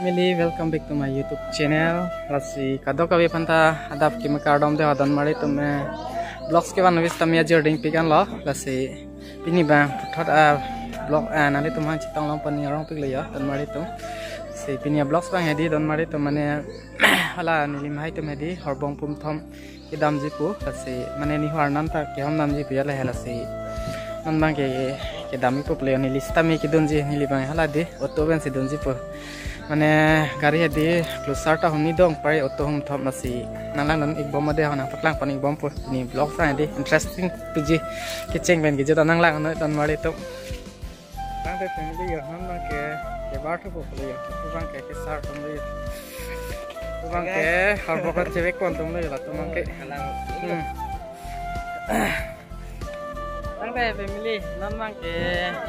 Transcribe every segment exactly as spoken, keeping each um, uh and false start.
Family, welcome back to my YouTube channel. Lasi kadokave aphanta adap kimi kardom dei ho donmari atum, eh, vlogs kevan vis tami ajir ding pikan lo. Lasi pini abang puthot, ah, vlog, ah, nanglitum aphan chetong long pon arong pik lo yo donmari atum. Si pini a-vlogs abang hedi donmari atum, mane hala neli amei atum hedi horbong pumthom kedamji pu, lasi mane nihu arnan ta kehom damji pu ya le, lasi non abang ke kedamji pu pule neli sitame kedunji, neli abang hala dei auto pensi dunji pu. Mane gari hedi Pulsar ta hum ni dong pare, auto hum thom, lasi nanglangdun ik bom dei ho, nangpaklang pon ik bom pu. Pini vlogs abang hedi interesting piji, kecheng pen kejut nanglangdun non donmari atum. Tangte family yo, non abang ke kebar thu pu pule yo, lapu abang ke kesar atum lo yo. Lapu abang ke horbong chevek pon atum lo yo, latum abang ke. Hmm. Tangte family, non abang ke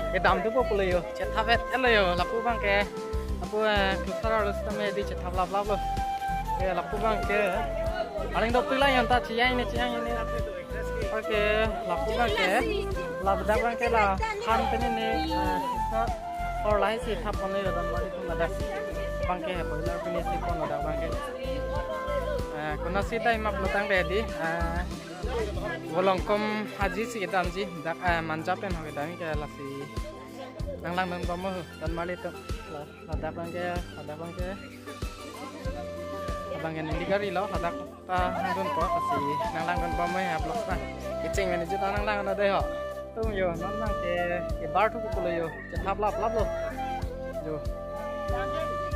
kedam thu pu pule yo, chethap et lo yo, lapu abang ke, lapu, eh, Pulsar arlo sitame hedi chethap laplap lo. Ke lapu abang ke, aling dopik lang yon ta chiyang ni, chiyang ni. Oke, lapu abang ke, ladak abang ke la, han pini ni, eh, sisa, or lahai si thap pon lo yo donmari atum, ladak abang ke, boiler pini si pon ladak abang ke. Eh, konatsi dai map lotang dei hedi, eh, Volongkom Aji si kedamji, dak, eh, Manja pen ho kedam ke, lasi nanglangdun bom ho donmari atum. La, ladak abang ke, ladak abang ke. Abang ke neli gari lo, ladak ta nangdun ko, lasi nanglangdun bom he vlogs abang. Kecheng pen kejut nanglangdun dei ho. Atum yo, non abang ke kebar thu pu pule yo, chethap laplap lo. Yo.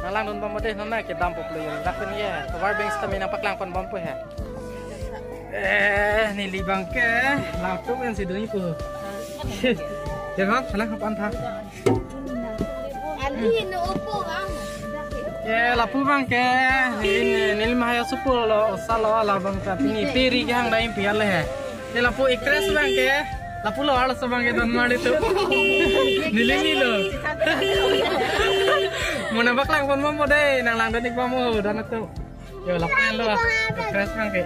Nanglangdun bom dei, non abang kedam pu pule yo. Dak pen ye, tovar bank sitame nangpaklang pon bom pu he. Eh, neli abang ke, lapu pensi dunji pu. Ya kan, sana kapan tha? Ali no opo bang. Ke lapu abang ke, neli, neli amei asopo lo, osa lo, la abang ta pini peri kehang dai pi ale he. Ke lapu actress abang ke, lapu lo arloso abang ke donmari atum. Neli ni lo. Mo nangpaklang pon bom dei, nanglangdun ik bom ho, dan atum. Yo, lapu lo, actress abang ke.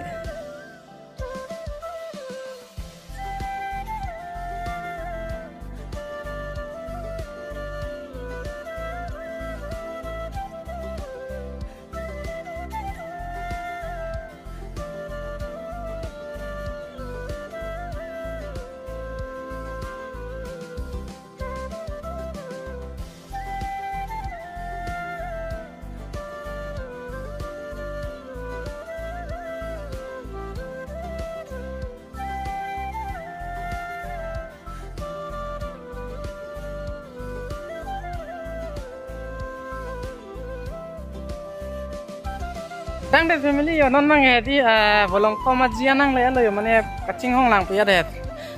Tangte family yo, non abang hedi, eh, Volongkom Aji anang le lo yo, mane kachinghon lang pu ya dei.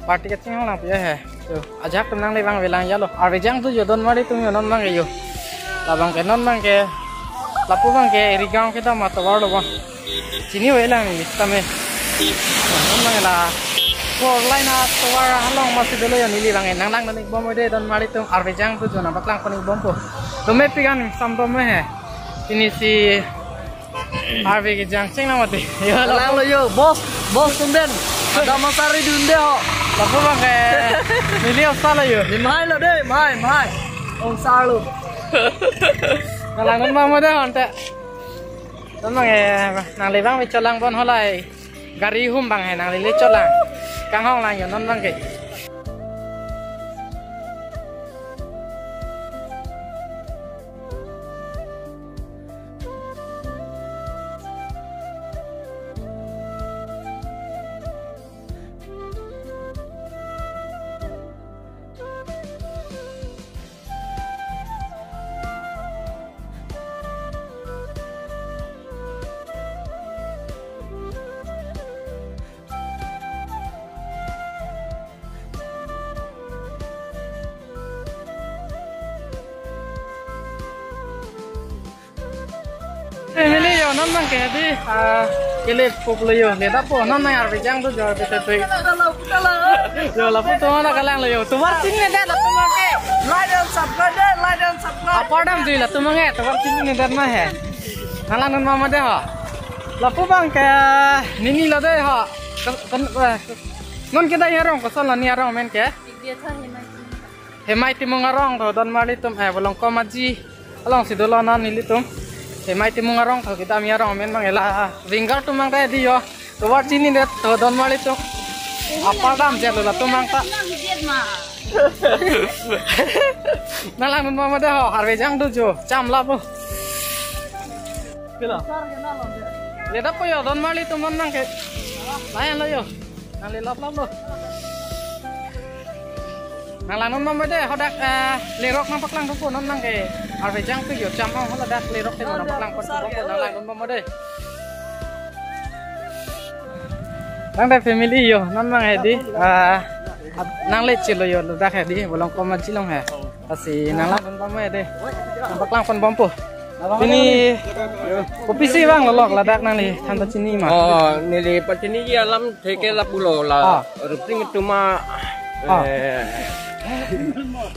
Party kachinghon lang pu ya he. Yo, ajahak atum nangle abang velang ya lo. Arve jang thu yo donmari atum yo, non abang ke yo. La abang ke, non abang ke, lapu abang ke Irigaon kedam atovar lo abang. Chini avelang ni sitame. Non abang la four lane atovar along masi dolo yo, neli abang nanglangdun ik bom dei donmari atum, arve jang thu yo nangpaklang pon ik bom pu. Tumi pikan sam dom he. Pini si arve kejang cheng nang mati. Yo, lang lo yo, boss, boss atum pen. Ada masari dunde ho. Lapu abang ke, neli osa lo yo. Ni amei lo dei, amei, amei. Osa lo. Nanglangdun bom dei ho ante. Non abang ke, nangle abang ave cholang pon ho lai. Gari hum abang he, nangle le cholang. Kanghon lang yo, non abang ke. Family yo, non abang ke hedi, ah, kele pop lo yo, le dapo, non abang arve jang thu yo, bete pe. Yo, lapu atum nangkalang lo yo, tovar chininedet latum abang ke. Like and subscribe dei, like and subscribe. Apor damji latum abang ke, tovar chininedet ma he. Nanglangdun bom dei ho. Lapu abang ke, neli lo dei ho. Kon, kon, eh, non kedai arong, koson lo ni arong amen ke? Hemai Timung arong tho donmari atum, eh, Volongkom Aji along si dolo non nelitum. Semai Timung arong tho, kita mi arong amen mang ela. Winger atum mang ta di yo. Tovar chinidet tho Don Marli atum. Apa dam jalo latum mang ta. Nanglang dun mama de ho, Harvejang do jo. Cham lapu. Pila? Ledak po yo Don Marli atum non nang ke. Layan lo yo. Nang lelap lap lo. Nanglang dun mama de, hadak, eh, lerok nangpaklang thupo non nang ke. Harvejang pi yo, cham hong hadak lerok te nangpaklang pon thupo, nanglang dun mama de. Tangte family yo, non mang hedi, ah, ap-, nang le chelo yo, ladak hedi, Volongkom Aji along he. Lasi nanglang dun mama de. Nangpaklang pon bompo. Pini kopisi vang lo lok ladak nangli than pachini ma? Oh, neli pachini ke alam theke lapulo la. Ah. Rupsing atum a, ah, eh,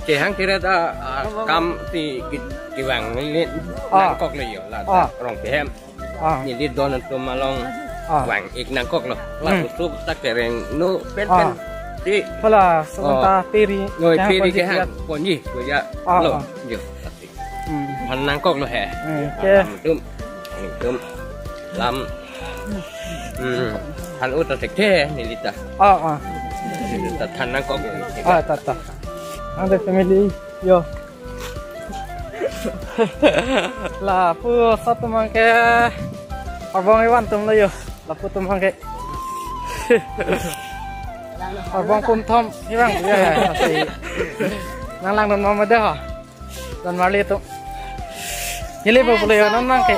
kehang kere ta, ah, kam ti ki-, kevang neli, ah, nangkok le yo la, ah, Rongpihem. Ah. Neli don atum along, ah, vang ik nangkok lo. La, hmm, usup ta kereng nu pen, ah, pen ti. Hala, sebentar, oh, peri. Noi, yang peri kejut kehang ya. Ponji, ko ya. Ah, lo, ah, yo. Hmm. Than nangkok lo he. Hmm, oke. Lam atum. Atum. Lam. Hmm. Than ut ta thekthe neli ta. Ah, ah. Neli ta than nangkok lo. Ah, ta, ta. Tangte family yo. Lapu sat atum mang ke. Abang Iwan atum lo yo. Lapu atum mang ke. Abang kum thom Iwan ya. Lasi nanglang dun mama de ho. Don Marli atum. Neli po pulo yo non mang ke.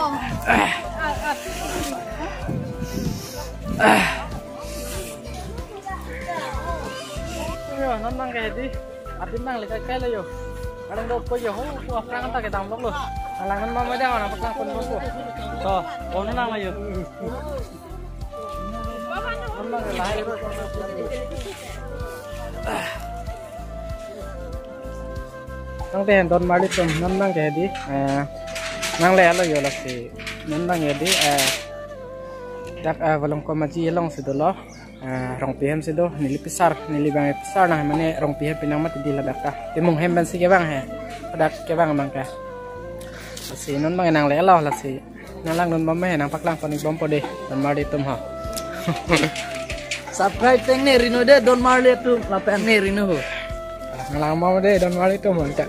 Yo, non mang ke hedi. Adim nang le kai kai lo yo. Alang do po yo ho, ko aphrang ta kedam lok lo. Nanglang dun mama de ho, nangpaklang pon bompo. To, ono nang lo yo. Non mang ke lahai. Tangte Don Marli atum non nang ke hedi, eh, nang le alo yo lasi non nang hedi, eh, dak, eh, Volongkom Aji along si dolo, eh, Rongpihem si do, neli pisar, neli bang pisar nang mane Rongpihem pinang mati di ladak ta. Timung hem pensi kevang he, ladak kevang mang ke. Lasi non mang nang le alo lasi. Nanglang dun mama he, nangpaklang pon ik bompo de, Don Marli atum ho. Subscribe tengne rino de, Don Marli atum, lapen ne rino ho. Nanglang mama de, Don Marli atum ho, ta.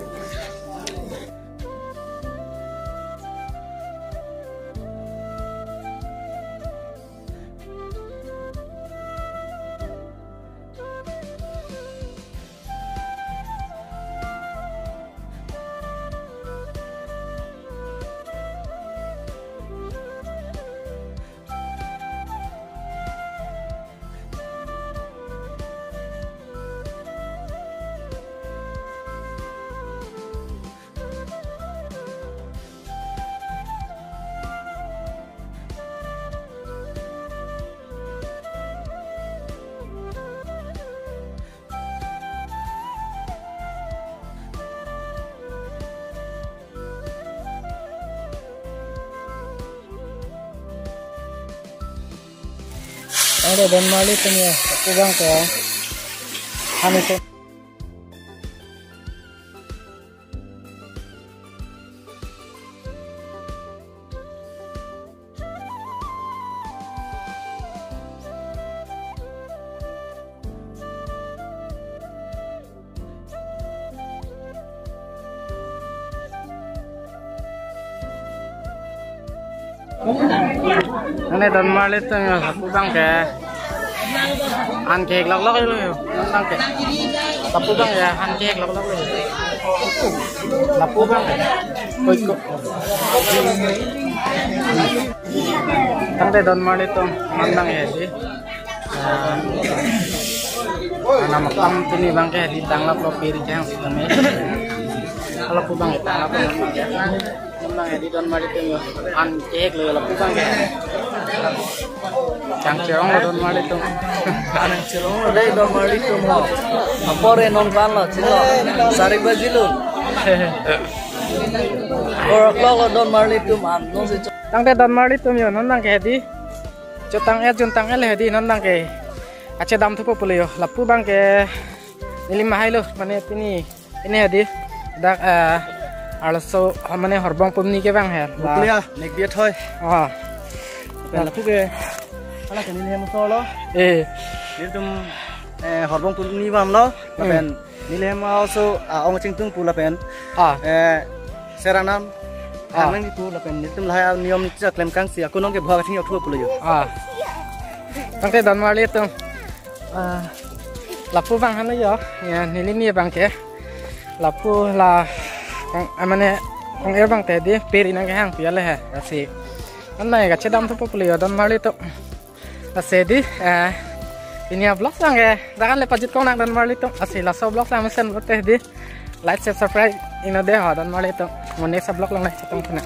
Ada Don Marli atum ya, aku bang ke. Kami se- Nang ne Don Marli atum yo, lapu bang ke. An kehek lok lok lo yo, nang ke. Lapu bang ya, an kehek lok lok lo yo. Lapu bang ke. Koi ko. Tangte Don Marli atum, mandang ya di. Ah, anak makam pini bang ke di tanglap lo piri jang si kami. Kalau pu bang ke tanglap lo. Mandang ya di Don Marli atum yo. An kehek lo lapu bang ke. Chang cherong lo Don Marli atum. An cherong lo dei Don Marli atum ho. Apor e non van lo chilo. Sari baji lo. Korok lo Don Marli atum an non si cho- Tangte Don Marli atum yo non nang ke di. Chotang et juntang et le di non nang ke. Ache dam thupo pulo yo. Lapu bang ke neli mahai lo mane pini. Pini hedi dak, eh, Arloso, mane horbong pumni ke bang he. Bukle ya, nek biat hoi. Ah. Pen lapu ke. Ala ke neli hem solo. Eh. Nelitum, eh, horbong pumni bang lo. Hmm. Lapen neli hem also, ah, ong chingtung pu lapen. Ah. Eh, seranam. Ah. Nang pu lapen nelitum lahai niyom ni chak klem kangsi. Ako nong ke bhag ching yok thu pulo yo. Ah. Tangte donmarli atum. Ah, lapu bang hanu yo, ya, neli ni bang ke. Lapu la, kong, eh, mane, kong er bang te di, peri nang kehang pi ale he, lasi. Anai kachedam thupo pulo yo, donmarli atum. Lasi di, eh, pini a-vlog bang ke, dakan le pajut kong nang donmarli atum. Lasi laso vlog bang mesen pulote di, like, share, subscribe, ingno de ho, donmarli atum. Mo next vlog along le chetong kena.